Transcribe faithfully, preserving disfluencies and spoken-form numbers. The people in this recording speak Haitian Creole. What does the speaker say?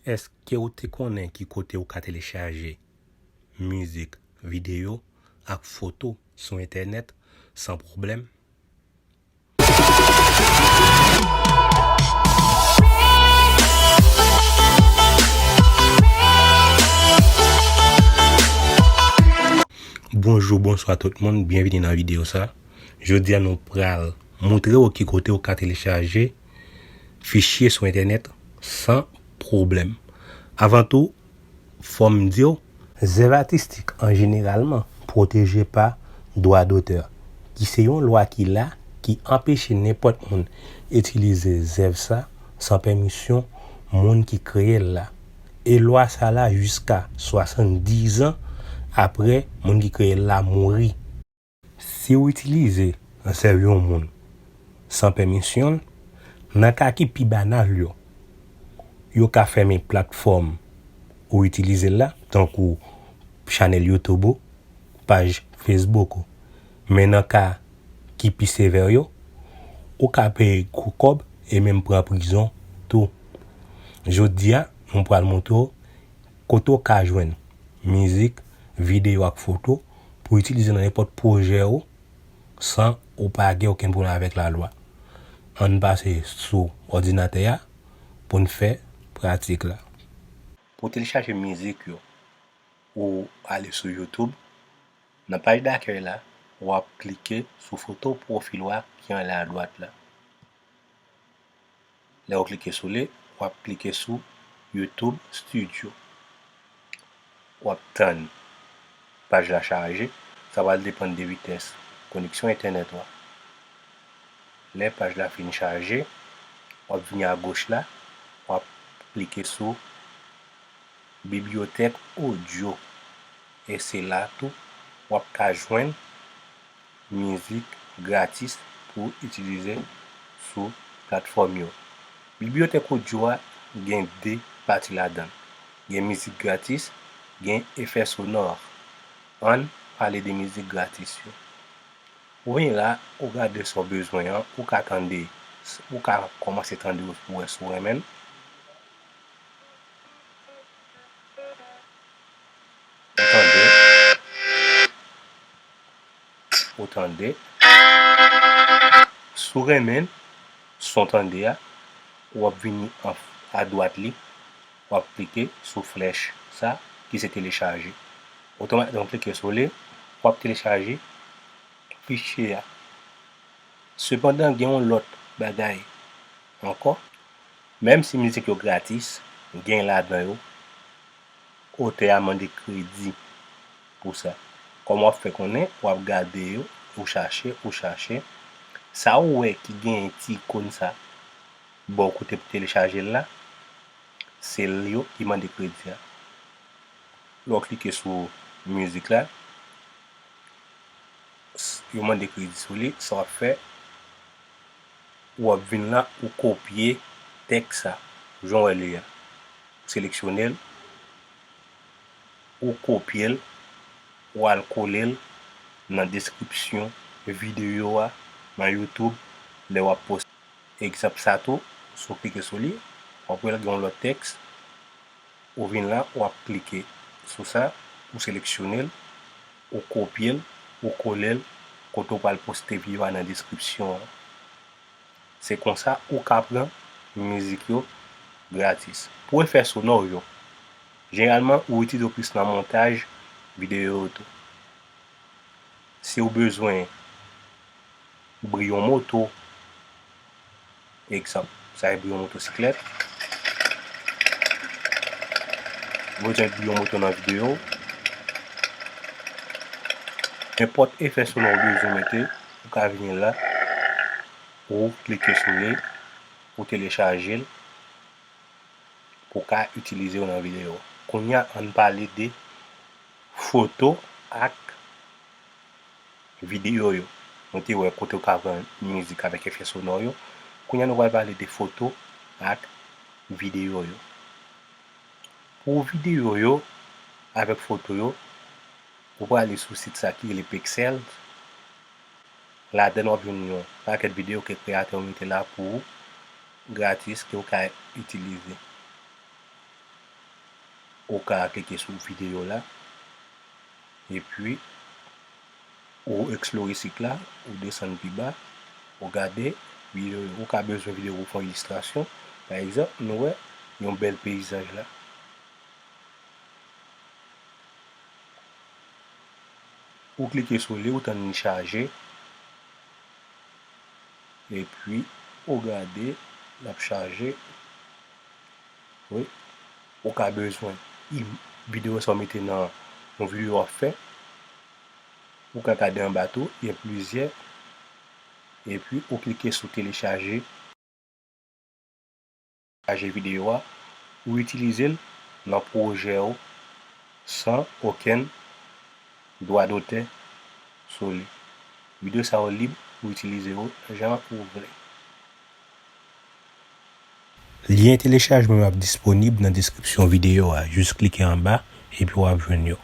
Èske w te konnen ki kote w ka telechaje mizik, videyo ak foto sou entènèt san pwoblèm? Bonjou, bonswa tout moun, byenvini nan videyo sa. Jodi a nou pral montre w ki kote w ka telechaje fichye sou entènèt san pwoblèm. Avan tou, fò m di w, zèv atistik an jeneralman pwoteje pa dwa dotè, ki se yon lwa ki la ki anpeche nenpòt moun itilize zèv sa san pèmisyon moun ki kreye l la. E lwa sa la jiska swasanndizan apre moun ki kreye l la mouri. Si w itilize ansèv yon moun san pèmisyon l, nan ka ki pi banal yo, yo ka fèmen platfòm ou itilize l la, tankou chanèl YouTube ou, paj Facebook ou. Men nan ka ki pi sevè yo, ou ka peye gwo kòb e menm pran prizon tou. Jodi a, nou pral montre w kote w ka jwenn mizik, videyo ak foto pou w itilize nan nenpòt pwojè w san ou pa gen okenn pwoblèm avèk lalwa. Ann pase sou òdinatè a pou n fè pratik la. Pou w telechaje mizik yo, ou ale sou YouTube. Nan paj dakèy la, w ap klike sou foto pwofil ou a ki anlè adwat la. Lè w klike sou li, w ap klike sou YouTube Studio. W ap tann paj la chaje, sa pral depann de vitès koneksyon entènèt ou a. Lè paj la fin chaje, w ap vini agoch la, w ap klike sou bibliyotèk odyo. E se la tou w ap ka jwenn mizik gratis pou w itilize sou platfòm yo. Bibliyotèk odyo a gen de pati ladan l. Gen mizik gratis, gen efè sonò. Ann pale de mizik gratis yo. Ou vini la, ou gade sa w bezwen an, ou ka tande, ou ka kòmanse tande w pou w wè si w renmen l. Ou tande. Ou tande. Si w renmen son tande a, w ap vini an, adwat li, w ap klike sou flèch sa ki se telechaje. Otomatikman w klike sou li, w ap telechaje fichye a. Sepandan, gen yon lòt bagay ankò. Menm si mizik yo gratis, gen ladan yo, otè a mande kredi pou sa. Kòman w ap fè konnen? W ap gade yo, ou chache, ou chache. Sa ou wè ki gen ti ikòn sa bò kote pou telechaje l la, se l yo ki mande kredi a. Lè w klike sou mizik la, s-, yo mande kredi sou li, sa w ap fè, w ap vin la, ou kopye tèks sa, jan w wè li a. Ou seleksyone l, ou kopye l, ou al kole l nan deskripsyon videyo a nan YouTube lè w ap poste. Egzanp sa tou, si w klike sou li, w ap wè l gen yon lòt tèks. Ou vin la, w ap klike sou sa, ou seleksyone l, ou kopye l, ou kole l, kote w pral poste videyo a nan deskripsyon an. Se konsa ou ka pran mizik yo gratis. Pou efè sonò yo, jeneralman, ou itilize yo plis nan montaj videyo yo tou. Si w bezwen bri yon moto, egzanp, sa e bri yon motosiklèt, ou bezwen bri yon moto nan videyo, nenpòt efè sonò ou bezwen mete, ou ka vini la, ou klike sou li, ou telechaje l, pou w ka itilize yo nan videyo. Kounye a, ann pale de foto ak videyo yo. Nou te wè kote w ka pran mizik avèk efè sonò yo. Kounye a, nou pral pale de foto ak videyo yo. Pou videyo yo avèk foto yo, ou prale sou sit sa ki rele Pexels. Ladan l w ap jwenn yon pakèt videyo ke kreyatè yo mete la pou ou, gratis, ke w ka itilize. Ou ka klike sou videyo la, epi ou eksplore sit la, ou desann pi ba, ou gade videyo. Ou ka bezwen videyo pou fè yon ilistrasyon. Pa egzanp, nou wè yon bèl peyizaj la. Ou klike sou li, ou tann li chaje. Epi, ou gade, l ap chaje. Wi. Ou ka bezwen im-, videyo sa w mete nan yon videyo w ap fè. Ou ka gade anba tou, gen plizyè. Epi, ou klike sou telechaje. Chaje videyo a, ou itilize l nan pwojè w san okenn dwa dotè sou li. Videyo sa yo lib, ou itilize yo jan ou vle. Lyen telechajman yo ap disponib nan deskripsyon videyo a. Jis klike anba epi w ap jwenn yo.